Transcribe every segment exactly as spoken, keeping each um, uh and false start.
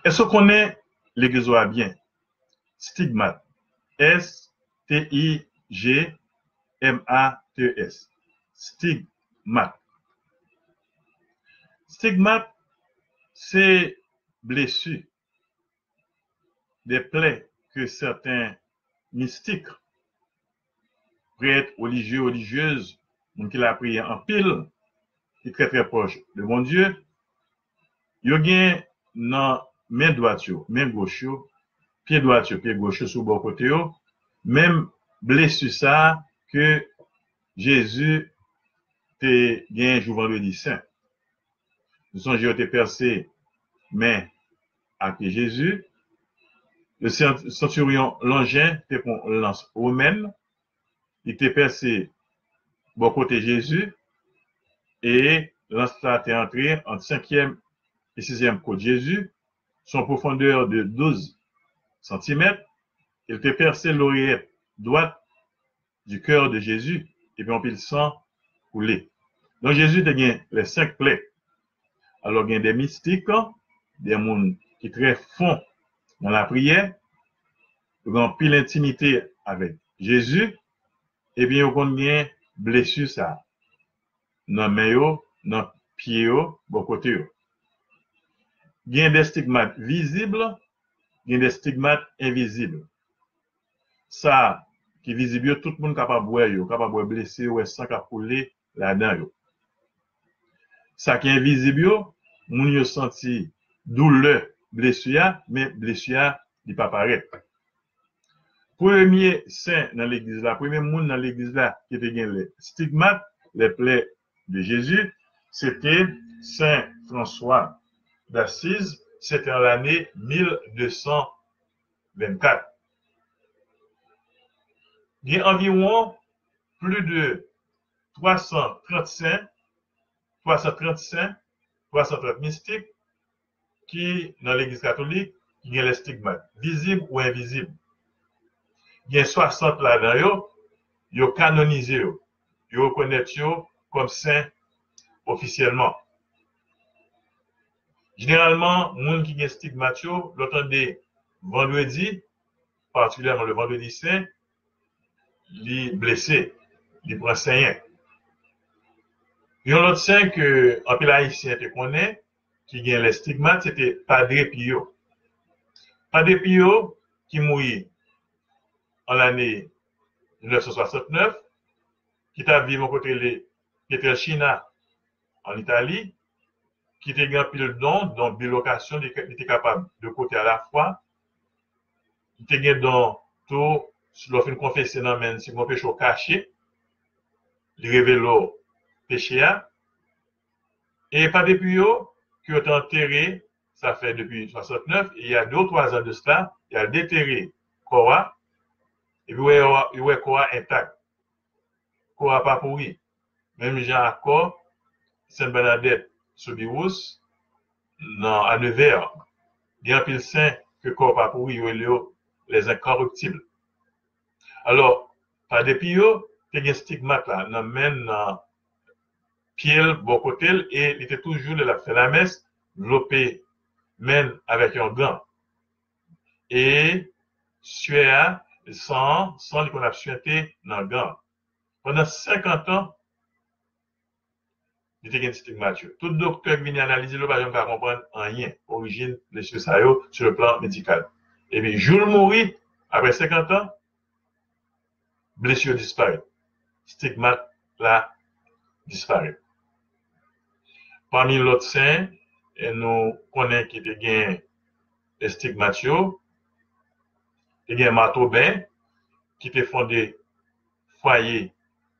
Èske w konnen legliz ou a byen? Stigmat. S T I G M A T S. Stigmat. Stigmat, se blesi, des plaies que certains mystiques, prêtres, religieux, religieuses, moun ki lapriyè anpil, ki trè trè pwòch de Bondye, yo gen nan men dwat yo, men goch yo, pye dwat yo, pye goch yo sou bò kote yo, menm blesi sa a ke Jezi te gen jou Vandredi Sen. Nou sonje yo te pèse men ak pye Jezi. Le sen- centurion Lonjen te pran yon lans womèn, li te pèse bò kote Jezi, e lans la te antre ant senkyèm e sizyèm kot Jezi, son pwofondè de douz santimèt, e li te pèse loreyèt dwat du cœur de Jésus, epi anpil san koule. Donk, Jezi te gen les cinq plaies. Alò, gen de mistik, de moun ki trè fon nan lapriyè, yo gen anpil entimite avèk Jezi, ebyen, yo konn gen blesi sa a nan men yo, nan pye yo, bò kote yo. Gen de stigmat vizib, gen de stigmat envizib. Sa ki vizib yo, tout moun kapab wè yo, kapab wè blesi yo, wè san k ap koule ladan yo. Sa ki envizib yo, moun yo santi doulè blesi a, men blesi a, li pa parèt. Premye sen nan legliz la, premye moun nan legliz la ki te gen le stigmat, les plaies de Jésus, se te Sen Franswa d'Assiz, se te an lane mil de san vennkat. Gen anviwon plis de twa san trant sen, twa san trant sen, twa san trant mistik ki nan legliz katolik ki gen le stigmat, vizib ou envizib. Gen swasant ladan yo, yo kanonize yo, yo rekonèt yo kòm sen ofisyèlman. Jeneralman, moun ki gen stigmat yo, lè w tande Vandredi, patikilyèman le Vandredi Sen, li blese, li pran senyen. Yon lòt sen ke anpil Ayisyen te konnen, ki gen le stigmat, se te Padre Piyo. Padre Piyo, ki mouri an lane mil nèf san swasantnèf, ki t ap viv yon kote rele Pietrelcina, an Itali, ki te gen anpil don, don bilokasyon, li, li te kapab de kote alafwa. Li te gen don tou, lè w fin konfese nan men l, si gon peche w kache, li revele w peche a. E Padre Piyo, ke yo te antere, sa fè depi swasantnèf, e il y a deux ou trois ans de cela, y a detere kò a, epi wè, yo wè kò a entak. Kò a pa pouri. Menm jan ak kò Sent Bènadèt Soubirous nan a Nevè. Gen anpil sen ke kò pa pouri, yo rele yo les incorruptibles. Alò, Padre Piyo te gen stigmat la nan men l, nan pye l, bò kote l, e li te toujou, lè l ap fè lamès, vlope men l avèk yon gan. E syè a, san an, san li konn ap syente nan gan. Pandan senkant an, li te gen stigmat yo. Tout doktè ki vini analize l, yo pa janm ka konprann anyen, orijin blesi sa yo, sur le plan médical. Epi, jou l mouri, apre senkant an, blesi yo disparèt. Stigmat la disparèt. Pami lòt sen, e nou konnen ki te gen estigmat yo, te gen Martobin, ki te fonde Foyer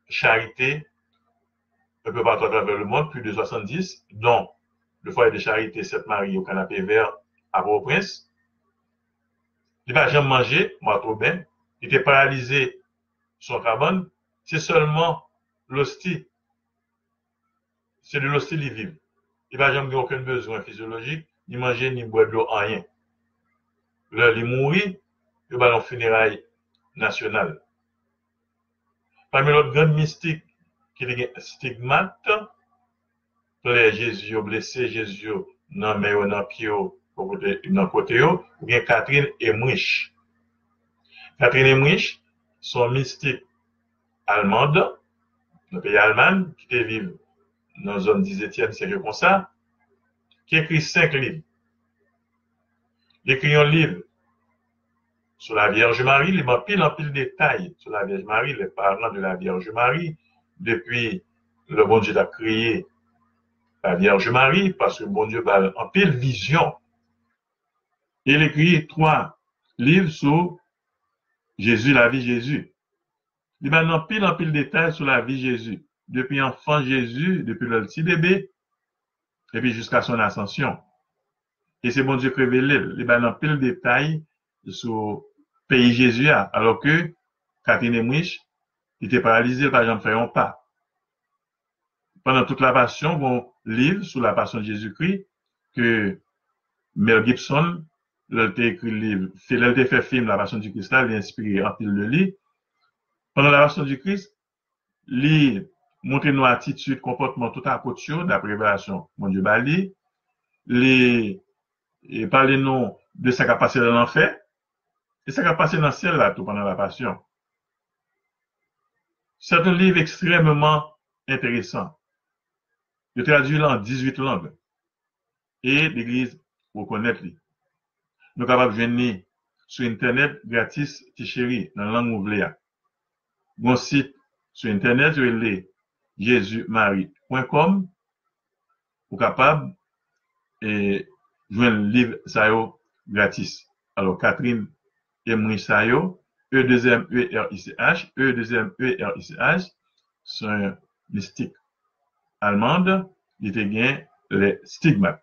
Charité un peu partout à travers le monde, plus de soixante-dix, dont le Foyer de Charité Sainte-Marie au Canapé Vert à Port-au-Prince. Li pa janm manje, Martobin. Li te paralize sou yon kabann. Se sèlman losti, se de losti li viv. Li pa janm gen okenn bezwen fizyolojik, ni manje, ni bwè dlo, anyen. Lè li mouri, yo ba l yon fineray nasyonal. Pami lòt grann mistik ki te gen stigmat, plè Jezi yo, blese Jezi yo nan men yo, nan pye yo, bò kote, nan kote yo, ou gen Catherine Emmerich. Catherine Emmerich, se yon mistik almand, nan peyi Almay, ki te viv nan zòn dizetyèm syèk konsa, ki ekri senk liv. Li ekri yon liv sou la Vierge Marie, li ban anpil, anpil detay sou la Vierge Marie, les parents de la Vierge Marie, depi lè Bondye t ap kreye la Vierge Marie, paske Bondye ba l anpil vizyon. E li ekri twa liv sou Jezi, lavi Jezi. Li ba n anpil, anpil detay sou lavi Jezi, depi anfans Jezi, depi lè l ti bebe, epi jiska son asansyon. E se Bondye k revele l. Li ba n anpil detay sou peyi Jezi a, alò ke Catherine Emmerich, li te paralize, li pa janm fè yon pa. Pandan tout la pasyon, gon liv sou la pasyon de Jezikri ke Mel Gibson, lè l te ekri liv, lè l te fè fim La Passion du Christ la, li enspire anpil de li. Pandan La Passion du Christ, li montre nou atitid, konpòtman tout apot yo, daprè revelasyon Bondye ba li. Li, li pale nou de sa k ap pase nan lanfè, e sa k ap pase nan syèl la tou pandan la pasyon. Se yon liv ekstrèmeman enteresan. Yo tradui l an dizuit lang. E legliz rekonèt li. Nou kapab jwenn li sou entènèt gratis, ti cheri, nan lang ou vle a. Gon sit sou entènèt, yo rele jezumari pwen kòm. Ou kapab, e, jwenn liv sa yo gratis. Alò, Catherine Emmerich sa yo, E, deuxième E, R, I, C, H, E, deuxième E, R, I, C, H, se yon mistik almand, li te gen les stigmates.